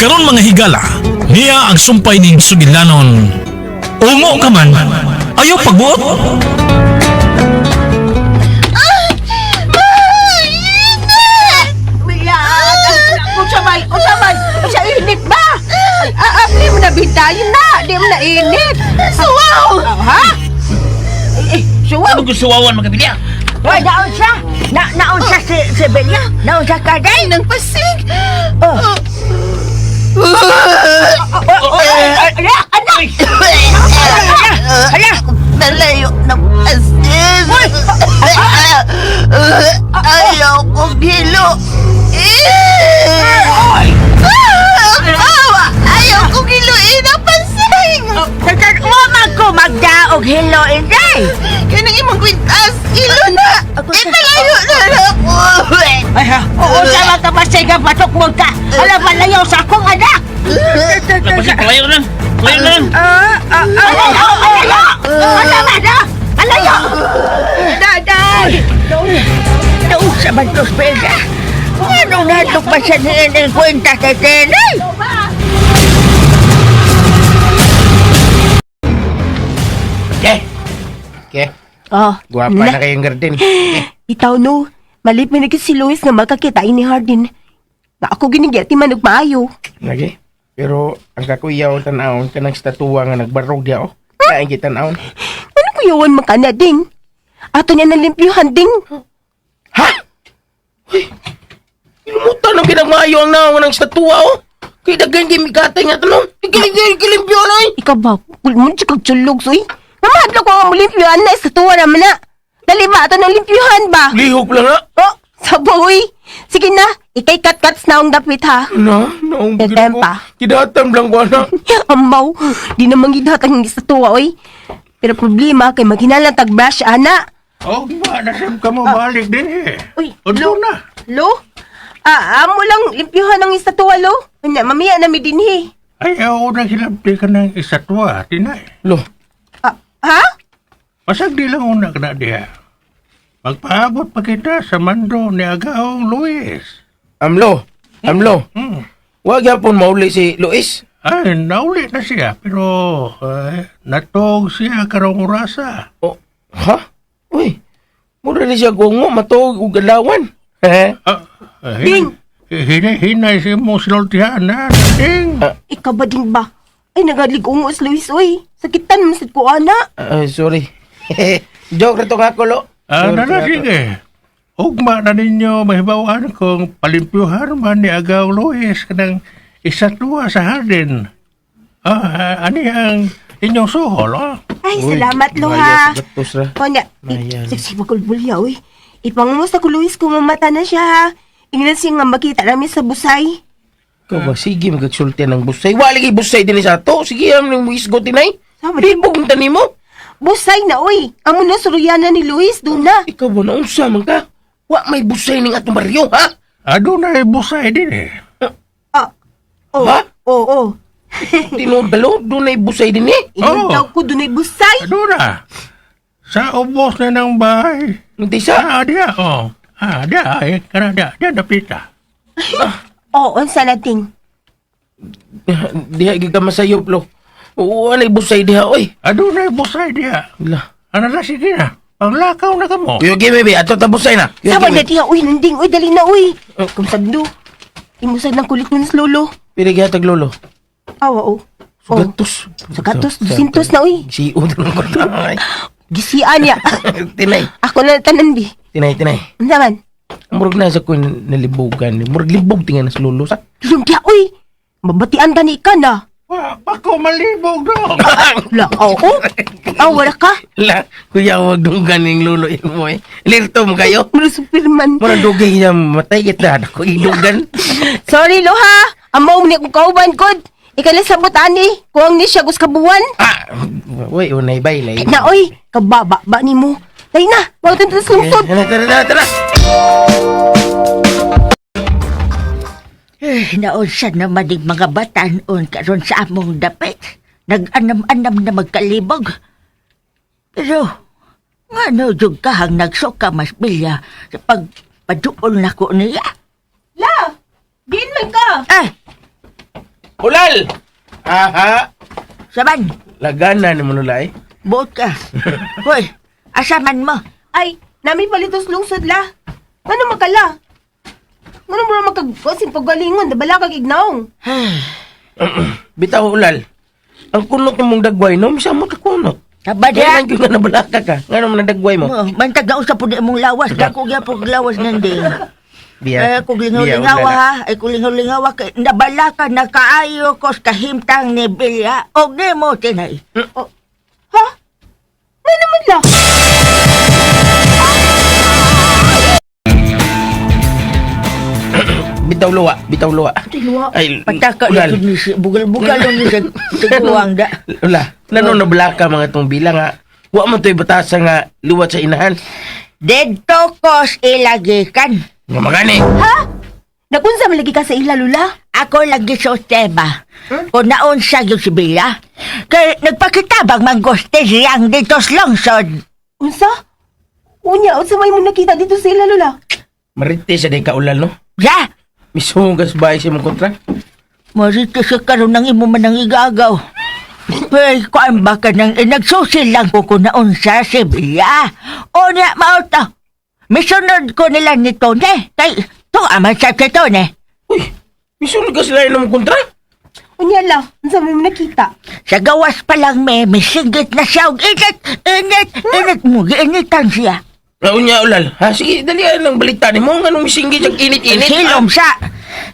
Karon mga higala, niya ang sumpay ning sugilanon. Ungo ka man, ayaw pagbuot. Unsa may, unsa may, unsa init ba? Ay, di mo na bitayin na, di mo na init. Suwaw! Ha? Eh, suwaw! Ano gusto wawan mga bilya? Ay, naon siya? Naon siya si Bella? Naon siya ka, day? Nang pasig. Oh. Oh, ala, anak! Ala! Malayo ng pasig. Ayaw kong hilo. Ayaw kong hiluin ang pasig. Wa man ko magdaog hilo, inday! Kaya nang imong kwintas, hilo na. Eh, palayo na na ako. Ay, ha? Oo, sama ka ba siya patok mo ka? Ala, malayo sa akong anak! Pasig, palayo na. Palayo na. Alayo! Alayo! Alayo! na! Alayo! Daday! Naon sa bantos, Bella? Anong natok pa siya niya ng kwintas kay Tenay? Okay. Okay. Oh, Guwapa na kayong garden. Itaw no, malip mi si Luis nga magkakita ni Hardin. Na ako ginigya ti manog maayo. Lagi. Pero ang kakuyaw tan-awon kanang statuwa nga nagbarog diya oh. Kain kita tan-awon. Ano kuyawan man ka na ding? Ato niya nalimpyuhan ding. Ha? Uy. Ilumutan ang pinagmaayo ang naong ng statuwa oh. Kay daghan kay mikatay nga tanong. Ikilimpyo na eh. Ikaw ba, kulmon siya kag tsulog soy. Namahadlo ko nga mulimpyuhan na istatuwa naman na. Dali ba, ato nalimpyuhan ba? Lihok lang na. Oh, saboy. Sige na, ikay kat-kats na ang dapit ha. Na, naong Tetem pa. Kidatam lang ko na. Amaw, di na mangidhat ang istatuwa oy. Pero problema kay maghinalang tag brush ana. Oh, ba, nasab ka mo balik din eh. Uy, Udlo na. Lo? Ah, amo lang limpyuhan ang istatuwa lo. Nya mamiya na mi dinhi. Ay, ako na hilabti ka ng isatwa, tinay. Lo, Ah, ha? Pasag di lang una ka na diha. Magpaabot pa kita sa mando ni Agaong Luis. amlo. Amlo. Wa gyapon mauli si Luis. Ay, nauli na siya, pero natog siya karong orasa. Oh, ha? Uy. Mura ni siya gungo matuog og galawan. Ah, Ding! Hinay, hinay si mo silultihan na. Ding! Ikaw ba ding ba? Ay nagalig-ungos Luis oy. Sakitan man sad ko ana. Ah, sorry. Joke ra to nga ko, lo. Ah, Sorry nana, to nga ko. sige. Ugma na ninyo mahibawaan kung palimpyuhan man ni Agaw Luis kanang isatwa sa hardin. Ah, ani ang inyong suhol, oh. Ay, Uy, salamat lo maya ha. sa gatos ra. Konya, Maya. sexy magulbulya oy. Ipangumusta ko Luis kung mamata na siya ha. Ingnan siya nga makita namin sa busay. Ikaw ba, sige magagsulti ng busay. Wala kay busay din sa ato. Sige, am ning isgo tinay. Sama din. Libog ang tani mo. Busay na oy. Amo na suruyana ni Luis doon na. Ikaw ba naunsa man ka? Wa may busay ning atong baryo, ha? Adunay busay din eh. Ah. Oh. Ha? Oo. Oh, oh. Tinuod ba, lo? Dunay busay din eh. Ingon Oh. daw ko dunay busay. Aduna. Sa ubos na ng bahay. Hindi sa. Ah, diya, oh. Ah, diya, eh. Kana, diya, diya, dapita. Oo, unsa na ting. Diha gid ka masayop, lo. Wala busay diha, oy. Adunay busay diya. La. Ano na, sige na. Panglakaw na ka mo. Kuya Gimi, be, ato ta busay na. Kuya Sama Gimi. na diha uy nanding uy dali na uy. Kung sagdo. Imusad ng kulit nun sa lolo. Pili gihatag lolo. Awa oh. Oh. Sugatos. Sugatos, dusintos na uy. Si Udon ko na. Gisian niya. Tinay, Ako na tanan bi. tinay, tinay. Unsa man? Murag na sa ko nalibogan. Murag libog tinga na sa lolo sa. Tulong diha uy. Mabatian ta ni ka na. Wa, bako malibog do. La, oo. Ah, wala ka. La, kuya, wag dunggan ning lolo imo eh. Lirto mo kayo. Mura Superman. Mura dugay niya matay kita. Ako idugan. Sorry, Loha. Amaw ni kong kauban, god. Ikaw lang sabot, ani. Kuwang ni siya gus kabuan. Ah, uy, unay bay lay. Na, oy. Kababa ba ni mo? Dahil na. Bawat ang lungsod. Tara, tara, tara, tara. Eh, naunsa naman yung mga batanon karon sa among dapit. Nag-anam-anam na magkalibog. Pero, nga no, jud kahang nagsuka mas bilya sa pagpaduol na ko niya. La! Diin man ka! Ay! Ulal! Aha! Saban, Lagana ni mo nula eh. buot ka. Hoy, asa man mo? Ay, nami palitos lungsod la. Ngano makala? Ngano mo makagwasin paggalingon, dabala kag ignaong. Bitaw ulal. Ang kunot ng mong dagway, no? Misa mo ka kunot. Taba Kaya diha. nga nabalaka ka. Nga naman nadagway mo. Oh, bantag na usap po di imong lawas. Dako gyapon og lawas nanding. Biya. Eh, kung lingaw-lingaw ha, ay kung lingaw-lingaw kay nabala ka na kaayo ko sa kahimtang ni Bilya og nimo tinay. Ha? Ngano man la? Bitaw luwa, bitaw luwa. Ay, Pataka na ulal. jud ni si bugal-bugal ni sa tiguang da. Ula, lano na balaka mga itong bilang nga. Wa man to'y batasa nga liwat sa inahan. Didto kos ilagikan. Nga magani. Ha? Nakunsa man lagi ka sa ila lula? Ako lagi sa tema. Kung naon siya yung si Bilya. Kay nagpakitabang mangguste siyang dito sa lungsod. Unsa? Unya, unsa may mo nakita dito sa ila lula? Marite sa di ka ulal, no? Ya! Misugas ba siya mong kontra? Marito siya karon ng imo man ang igagaw. Pero kuan ba ka nang nagsusi lang ko kung naon sa si Bilya. O niya, mao to. Misunod ko nila ni Tony. Kay, to aman sa si Tony. Uy, misunod ka sila mong kontra? Unya la, unsa may mo nakita? Sa gawas pa lang may misigit na siya og init, init, init mo, giinitan siya. Naunya ulal. Ha, sige, dali ang balita ni mo. Nga nung misinggi siyang init-init. Silom siya.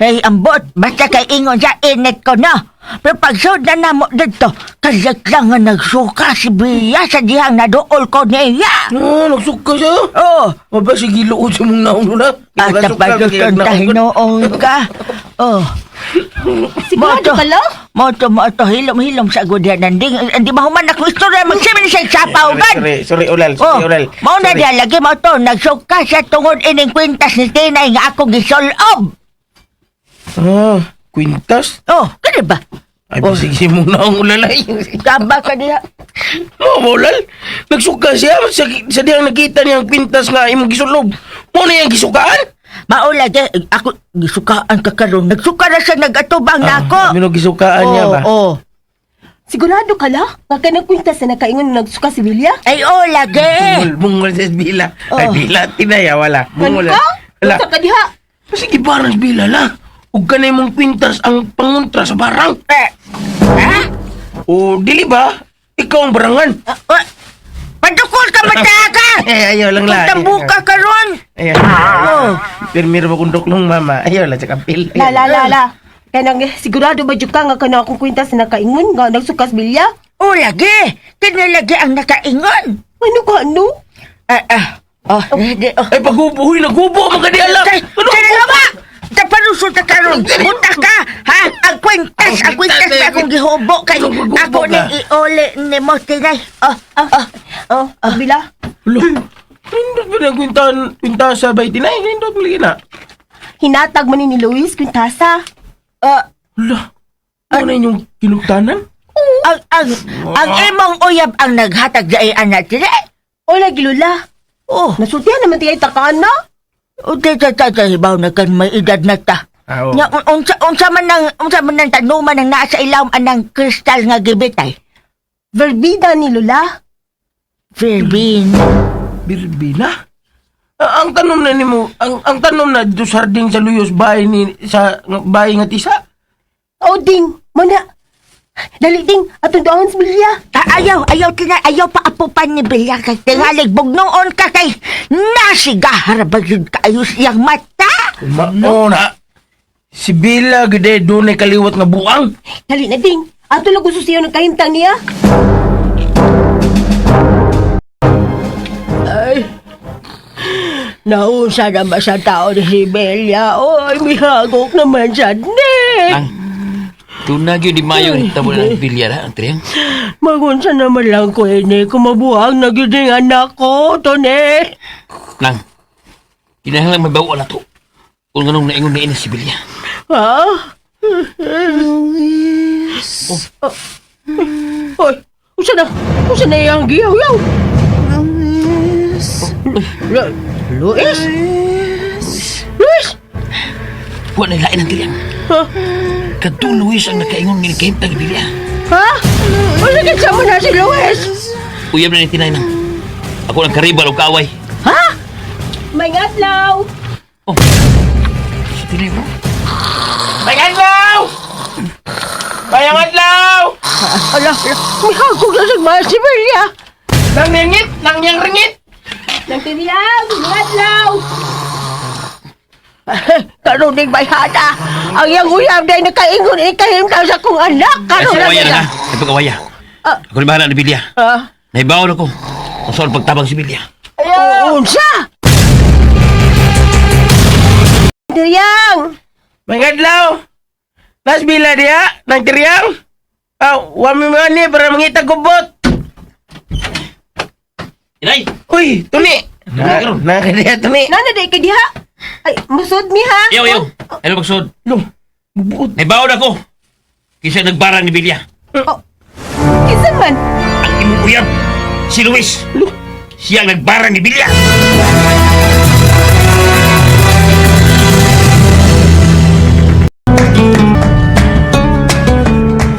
Ay, ambot, basta kay ingon siya, init ko na. Pero pagsud na namo dito, kalit lang nga nagsuka si Bia sa dihang naduol ko niya. No, nagsuka siya. Oh, Maba, sige, luod sa mong naong lula. at tapaguton tahinoon ka. Oh. Sigurado ka la? Moto, moto, hilom-hilom sa gudyan. Nanding, hindi mahuman ako istorya, magsimin siya sapaw gan. Sorry, sorry, ulal. Oh, Sorry, ulal. mao na Sorry. diya lagi mo to, nagsuka siya tungod ining kwintas ni Tinay nga akong gisulob. Ah, kwintas? Oh, kani ba? Ay, Oh. sige mong naong ulalay. Taba ka diha. No, maulal. Nagsuka siya. Sa diyang nakita niya ang kwintas nga imong gisulob. Mo na iyang gisukaan? Mao lagi ako gisukaan ka karon. Nagsuka na siya nagatubang na ako. Ano gisukaan niya ba? Oh, oh. Sigurado ka la? Nga kanang kwintas na nakaingon na nagsuka si Bilya? Ay, oh, lagi. Bungol, bungol sa bila. Ay, Oh. bila, tinaya, wala. Bungol. Ngano ka? Wala. Unsa ka diha? Sige, barang bila la. Huwag ka na imong kwintas ang pangontra sa barang. Eh, ha? O, dili ba? Ikaw ang barangan. Oh, padukol ka mataka. Eh, ayaw lang la. Pagtambuka karon. Ayaw. Oh. Pirmiro ba kong duklong, mama? Ayaw lang sa kapil. La la la la. Kanang sigurado ba jud ka nga kanang akong kwintas na nakaingon nga nagsuka si Bilya? Oh, lagi. Kini lagi ang nakaingon. Ano ka ano? Ah, ah. Oh, di, oh. Ay, paghubo, huy, naghubo, mga di alam. Kay, Ano? kay ba? Taparusot ka karon. Buta ka, ha? Ang kwintas eh. pa akong gihubo kay Ano, gubo ako ka? ning iuli ni mo tinay. Oh, oh, oh. Oh, oh. Bila. Alo, nindot ba na kwintahan, kwintahan sa bay tinay? Nindot mo lagi na. Hinatag man ni Luis kwintasa. Ah, Hala, ano na inyong kinuktanan? ang imong uyab ang naghatag sa anak tinay. O lagi lula. Oh, Nasultihan naman tiya takaan na. o di ta ta ta hibaw na kan may edad na ta. Ah, oo. Nya unsa man nang tanuman ang naa sa ilawom anang kristal nga gibitay. Verbida ni Lula. Philippine. Birbina? Ah, ang tanom na nimo, ang tanom na do sarding sa luyos bahay ni sa bahay nga tisa. O ding, mana. Dali ding, atong doon sa Bilya. Ah, ayaw, ayaw tinay, ayaw paapupan ni Bilya kay tingalig bugnoon ka kay nasiga harabag yun kaayos iyang mata. Mao na. Si Bila gede dunay kaliwat nga buang. Dali na ding. Ato lang kung susiyo ng kahimtang niya. Nausa naman sa tao ni si Bella. Oy, mihagok naman sa ni. Ang tunag yun di mayo ni tabo na ang bilya na ang triyang. Magunsa naman lang ko ini kumabuhang na gyud ang anak ko, Tone. Nang, kinahanglan mabawa na to. Kung anong naingon na ina si Bilya. Ha? Luis. Oh. Oy, usa na. Usa na iyang giyaw-yaw. Luis. Luis? Luis? Wa na lain ang triyang. Ha? Kadto Luis ang nakaingon nga nikahimtang ni Bilya. Ha? Wala ka sa mo na si Luis. Uyab na ni Tinay na. Ako ang karibal o kaaway. Ha? May ngatlaw. Oh. Si Tinay bro. Bayang adlaw! Bayang adlaw! Ala, mihagog na sa mga si Belia. Nang ringit! Nang yang ringit! Nang tiniyang, ngatlaw. Karuning bayhana. Ang iyang uyab dahil nakaingon, ikahimtang sa kong anak. Ay, Karon sa na kawaya na nila. ha. Ay, pagkawaya. Ah. Ako ni bahala ni Bilya. Ah, Naibawon ako. Kung saan pagtabang si Bilya. unsa? Tiniyang! Bayang adlaw! Nas bila dia, nang tiriyang! Ah, wami mo ni para mangita gubot! Inay! Uy, tuni! Na, na kaya tuni. Nana di ka diha. Ay, musod mi ha. Ayaw, ayaw. Ayaw magsod. Lo, bubuot. Naibawon ako. Kisa nagbarang ni Bilya. Oh, kinsan man? Ang imong uyab, si Luis. Siya ang nagbarang ni Bilya.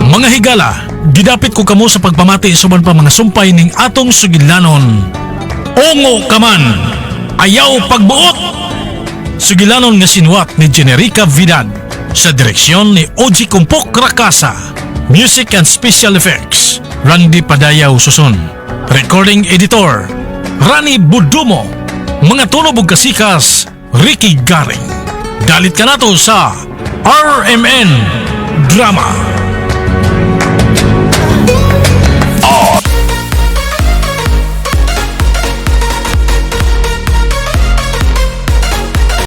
Mga higala, gidapit ko kamo sa pagpamati suban pa mga sumpay ning atong sugilanon. Ongo kaman, ayaw pagbuot! Sugilanon nga sinuwat ni Generica Vidad sa direksyon ni Oji Kumpok Rakasa. Music and Special Effects, Randy Padayaw Susun. Recording Editor, Rani Budumo. Mga tunog ug kasikas, Ricky Garing. Dalit ka nato sa RMN Drama.